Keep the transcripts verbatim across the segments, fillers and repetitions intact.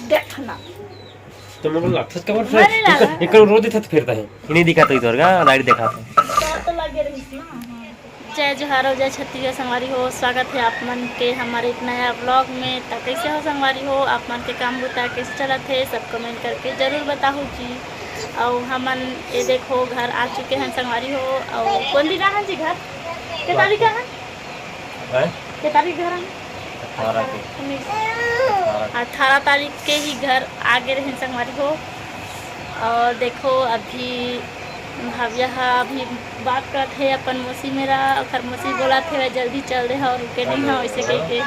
देखना। तो मैं बोला, "थस कबर मैं नहीं लगा। एकर रोज थस फिरता है।" इन्हें दिखा तो इधर का लाइट दिखा था। तो लगे रहिस ना। जय जोहार अउ जय छत्तीसगढ़ संगवारी हो, स्वागत है आप मन के हमारे एक नया व्लॉग में। त कैसे हो संगवारी हो, आप मन के काम बुता कैसे चलत है, सब कमेंट करके जरूर बताहू जी। अउ हमन ये देखो घर आ चुके हैं संगवारी हो। अउ कौन दिन आए हैं जी घर? के तारीख है? हैं? के तारीख घर आए? अठारह के। उन्नीस। अठारह। अठारह तारीख के ही घर आ गए रहे संगवारी हो। और देखो अभी भाविया हा अभी बात करत हे अपन मौसी मेरा, ओकर मौसी बोलत हे, "जल्दी चल दे हो, रुके नहीं हो," ऐसे कह के।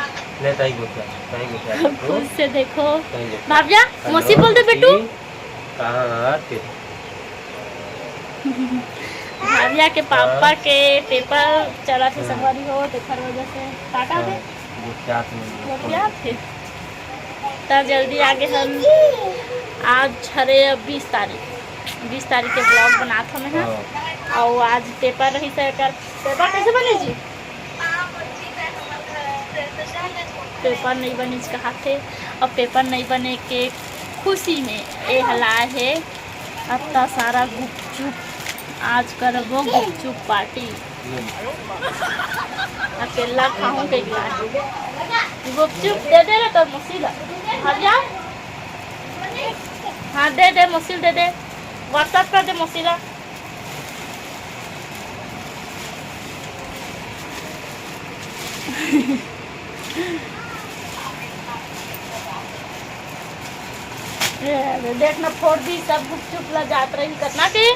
ले, ताई गोठिया, ताई गोठिया। खुद से देखो। ताई गोठिया। भाविया, हेलो, मौसी बोल दे बेटू। मौसी। कहाँ तेरे? भाविया के पापा हाँ। के पेपर चलत हे हाँ। संगवारी हो, तेखर वजह से। काटा हाँ। दे। गोठियात नहीं है। गोठियात हे। त जल्दी आगे हम आज हरे बीस तारीख, बीस तारीख के व्लॉग बनात हमें ह। हाँ। अउ आज पेपर रहिस हे एकर। पेपर कैसे बने जी? पेपर नहीं बनिस कहाथे। अब पेपर नहीं बने के खुशी में ए हला हे। अत्ता सारा गुपचुप, आज करबो गुपचुप पार्टी। अकेला खाहूं के गिलास। गुपचुप दे दे रे तोर मौसी ला। भाविया। हाँ, दे दे, मौसी ला दे दे। WhatsApp कर दे मौसी ला। ए, देख ना, फोड़ दी सब गुपचुप ला जात रही। कितना के?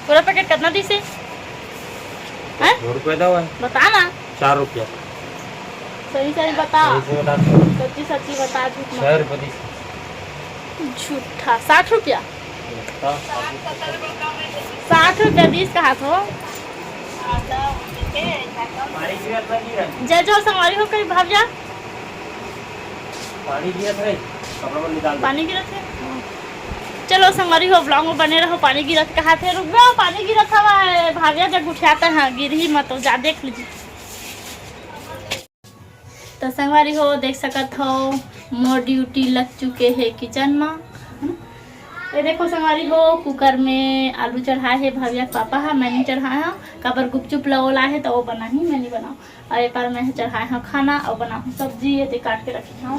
पूरा पैकेट कितना दिस हे? हैं? दो रुपये दो है। बता ना। चार रुपया। सही सही बता। सही से बता। सच्ची सच्ची बता, झूठ मत। छः रुपये दिस। झूठा। साठ रुपया? हाँ। साठ रुपया दिस कहाथो। जय जोहार संगवारी हो, कहीं भाविया। पानी गिरत हे, कपड़ा में निकाल दे। पानी गिरत हे। चलो संगवारी हो, व्लॉग में बने रहो। पानी गिरत कहाथे, रुक जाओ, पानी गिरत हवा है। भाविया जब उठियाता है, गिरही मत, जा देख लीजिए। तो संगवारी हो, देख सकत हो, मोर ड्यूटी लग चुके हे किचन में। ये देखो संगवारी हो, कुकर में आलू चढ़ाए हे भाविया के पापा हा, मैं नहीं चढ़ाए हूँ। काबर गुपचुप ला ओला हे तो वो बनाही, मैं नहीं बनाऊँ। अउ ए पार मैं चढ़ाए हव खाना अउ बनाहूँ सब्जी। ये दे काट के रखे हव,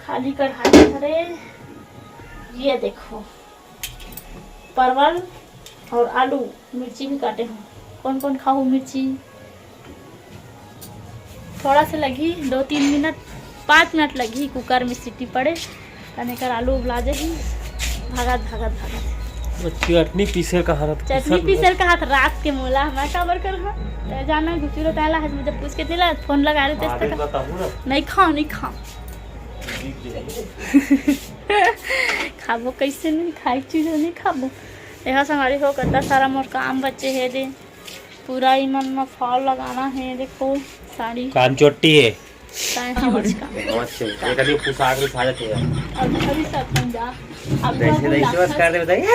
खाली कढ़ाई हरे। ये देखो, परवल अउ आलू, मिर्ची भी काटे हव। कौन कौन खाहू मिर्ची? थोड़ा से लगही, दो तीन मिनट, पाँच मिनट लगही कुकर में सीटी पड़े। तने कर आलू उबला जाही। भागत, भागत, भागत। वो चटनी पीसे कहा रहा था, चटनी पीसे कहा था रात के मोला, मैं काबर कर हाँ? ते जाना गुचुरो ताला, आज मुझे पूछ के दिला, फोन लगा रहे थे आज इसका। बताऊँ ना। नहीं खाओ, नहीं खाओ। खाबो कैसे नहीं, खाए चीज नहीं खाबो। देखा संगवारी हो, कितना सारा मोर काम बचे है दे। पूरा इमन में फॉल लगाना है, देखो साड़ी। कान चोटी है। काहे हमर का? मत से, एक आदमी पोशाक में खा जाते हैं। अब अभी सब हम जा। अब जैसे हम तैसे बस कर दे, बताइए।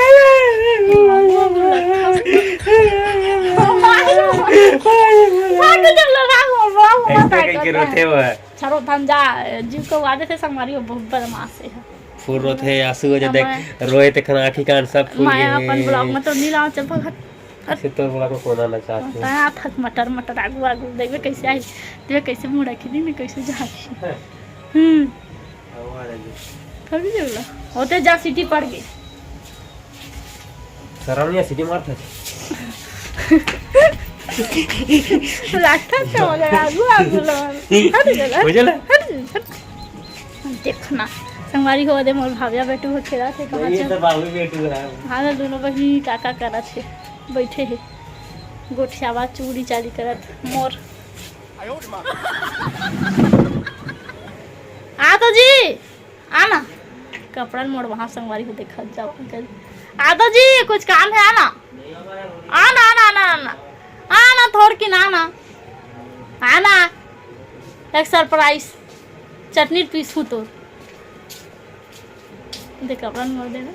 भाग जब लगा वो, वो ऐसे मत करके आकर रोते हुए। चलो, हम जा, जीव को आदत है, संगवारी हो, बहुत बदमाश है। फूल रोते हैं, आंसू हो जाते हैं, हमें रोए ते खना आँखी कान सब फूल मैं गए अपन हैं। ब्लॉग में तो नहीं लाऊं, चल भगत। से तोर बोला को कोना ना चाहते। हाँ, थक मटर, मटर, आगू, आगू, देखबे कैसे आई, देखबे कैसे मुड़ा खींची, नहीं कैसे जाई। हम्म। आवा रे जी। थोड़ी देर ला। होते जा, सीटी पड़ गई। सरम नहीं, सीटी मारता है। लागता क्या हो गया? आगू, आगू लो। हट जा, हट। हो जाला? हट जा, हट। देखना, संगवारी हो दे, मोर भाविया बेटू हो खेला थे, कहाँ ये से? तो बाबू बेटू है। हाँ, तो दोनों बहिनी काका करत है। बैठे हे गोठियावा चूड़ी चाली करत मोर। आ तो जी, आना। कपड़ा मोड़ वहाँ संगवारी हो देखा जाओ। आ तो जी, कुछ काम है, आना। आना, आना, आना, आना। आना, थोड़ की ना, आना। आना। एक सरप्राइज। चटनी पीसू तो। देख, कपड़ा मोड़ देना।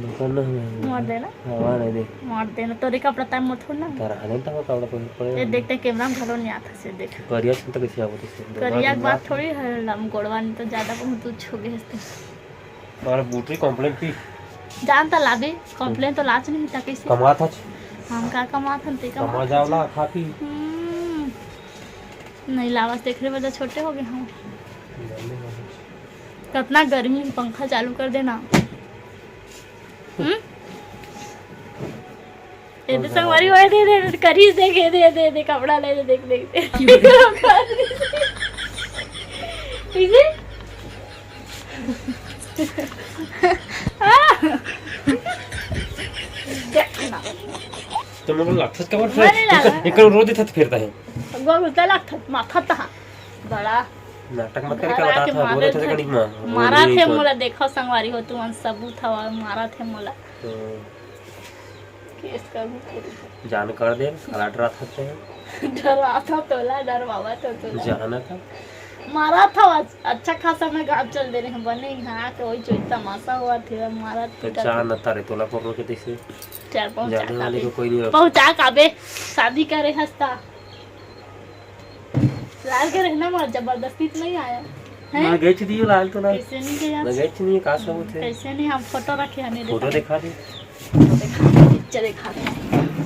दुकान ना हमें। मार देना। हवा नहीं दे। मार देना। तोरे कपड़ा तार मोर थोड़ा ना। तारा हने तब कपड़ा पहन पड़े। ये देखते कैमरा में घलो नहीं आता से देख। करिया से तो कैसे आवत है? करिया के बात थोड़ी है, लम गोड़वा नहीं तो ज्यादा बहुत ऊंच हो गए हस्ते। और बूटरी कंप्लेंट की। जान तो लाबे, कंप्लेंट तो लाच नहीं था कैसे? कमात हच। हम का कमात हन, ते कमात कमा जावला, खा पी। हम्म। नहीं लावस, देख रे बजा छोटे हो गए हम। कतना गर्मी में पंखा चालू कर देना। हम्म? ये तो संगवारी, ओए दे, दे, दे, करीस, देख, ये दे, दे, दे, कपड़ा ले, दे, देख, देख, देख। इसे? तो मैं बोला, "थस कबर फेर?" अरे लाला। एक करोड़ रोज देता तो फेरता है। गोल उल्टा लगता, माथा तहा। बड़ा नाटक मत करे, घर का बता आके था, मारे बोले थे थे। कनिक माँ। मारा थे मोला, देखो संगवारी हो, तुमन सबूत हवा, मारा थे मोला। तो केस करहूं तेरे। जान कर दे, साला डरात हते हैं। डरात हो तोला, डरवावत हो तोला। जाना था। मारा था आज, अच्छा खासा मैं गाँव चल दे रहे हैं, बने यहाँ के वही जो तमाशा हुआ थे, मारा तो पीटा चार था। न तारे तोला को रोके तैसे। चार पहुंचा जाने वाले काबे। को कोई नहीं रोके। पहुंचा काबे, शादी करे हस्ता। लाल के रहना मत, जबरदस्ती तो नहीं आया। हैं? मैं गई थी लाल तो ना। कैसे नहीं गया? मैं गई थी नहीं, का सबूत है? कैसे नहीं, हम फोटो रखे हमें फोटो देखा दिखा दे। फोटो दिखा दे, पिक्चर दिखा दे।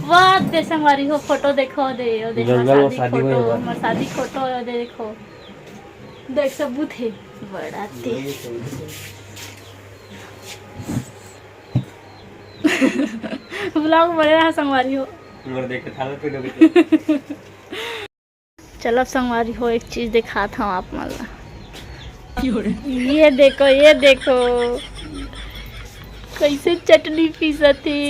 वाह, दे संगवारी हो, फोटो देखो दे, ओ देखो, जंगल में शादी शादी फोटो, हुई है। हमर शादी फोटो, ओ देखो। देख, सबूत है। बड़ा ते। ये सबूत है। Vlog बने रहा संगवारी हो। उमर देख के थाला पे लोग। चलो संगवारी हो, एक चीज दिखात हूँ आप मन ला। ये देखो, ये देखो, कैसे चटनी पीसत हे।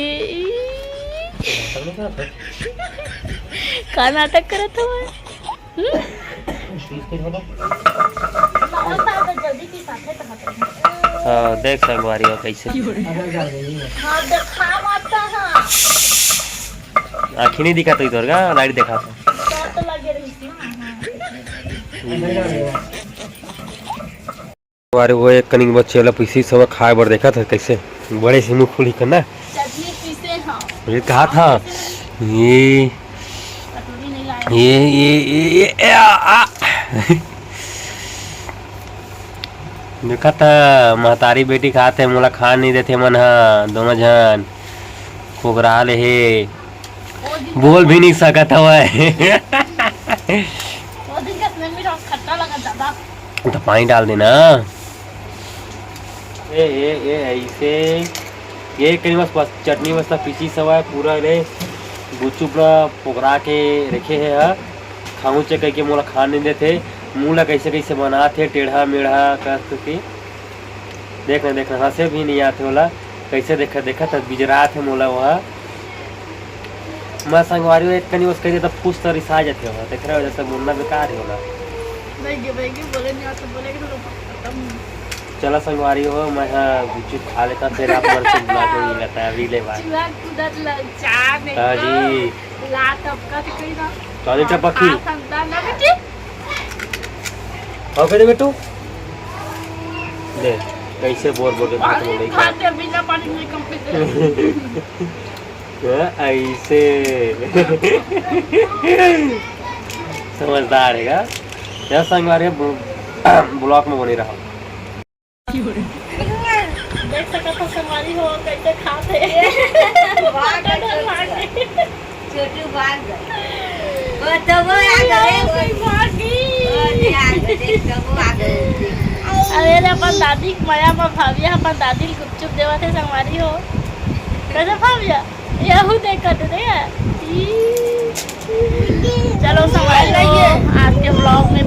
का नाटक करत हवय? हम्म? हाँ, देख संगवारी हो कैसे। हाँ, देखा मत हाँ। आँखी नहीं दिखा तो इधर का लाइट देखा था। तो लगे रही थी ना, हाँ। अरे वो एक कनिक बच्चे वाला पीसी सब खाए बर देखा था कैसे बड़े से मुंह फुली करना। चटनी पीसे हाँ। ये कहा था ये कटोरी नहीं लाए। ये ये ये, ये आ, आ। देखा था महतारी बेटी खाते मोला खान नहीं देते मन हा दोनों झन कोगरा ले हे। बोल भी नहीं सकत हवय। वो दिन का स्मेल भी थोड़ा खट्टा लगा ज्यादा। तो पानी डाल देना। ए ए ए ऐसे ये करी बस, बस चटनी बस ला पीसी सवाय पूरा ले गुचुप ला पोगरा के रखे हे ह। खाऊं चे कह के मोला खान नहीं देथे। मुंह ला कैसे कैसे बनात हे टेढ़ा मेढ़ा कस के। देख ना, देख ना, हंसे भी नहीं आते होला। कैसे देखा, देखा था बिजरात है मोला वहाँ। मैं संगवारी एक कनी उसके जैसे फुस तो रिसा जाते हो, देख रहे हो जैसे मुन्ना बेकार ही होला। नहीं गे, नहीं गे, बोले नहीं आता, बोले कि तो खत्म। चला संगवारी हो, मैं हाँ गुपचुप खा लेता, फिर आप मन से ब्लॉग में मिलता है अगले बार। चुआ कूदत ललचा नहीं हाँ तो जी। ला टपका तो कहीं ना। चली टपकी। खा सकता ना बेटी। ओके रे बेटू। दे, कैसे बोर बोर के भात अरे, बोले भात के बिना पानी नहीं complete है। ऐसे। समझदार है का? यह संगवारी ब्लॉग में बनी रहा। देख सकत हो संगवारी हो, कैसे खात हे। वाह, छोटू भाग गए। वो तो वो आ गए, वो भाग गई। वो आ गए, देख, तो वो आ गए। अरे रे, अपन दादी के मया में भाविया अपन दादी ल गुपचुप देवत हे संगवारी हो। कैसे भाविया? यहू देखत हे, देख। ई। चलो संगवारी हो, आज के ब्लॉग में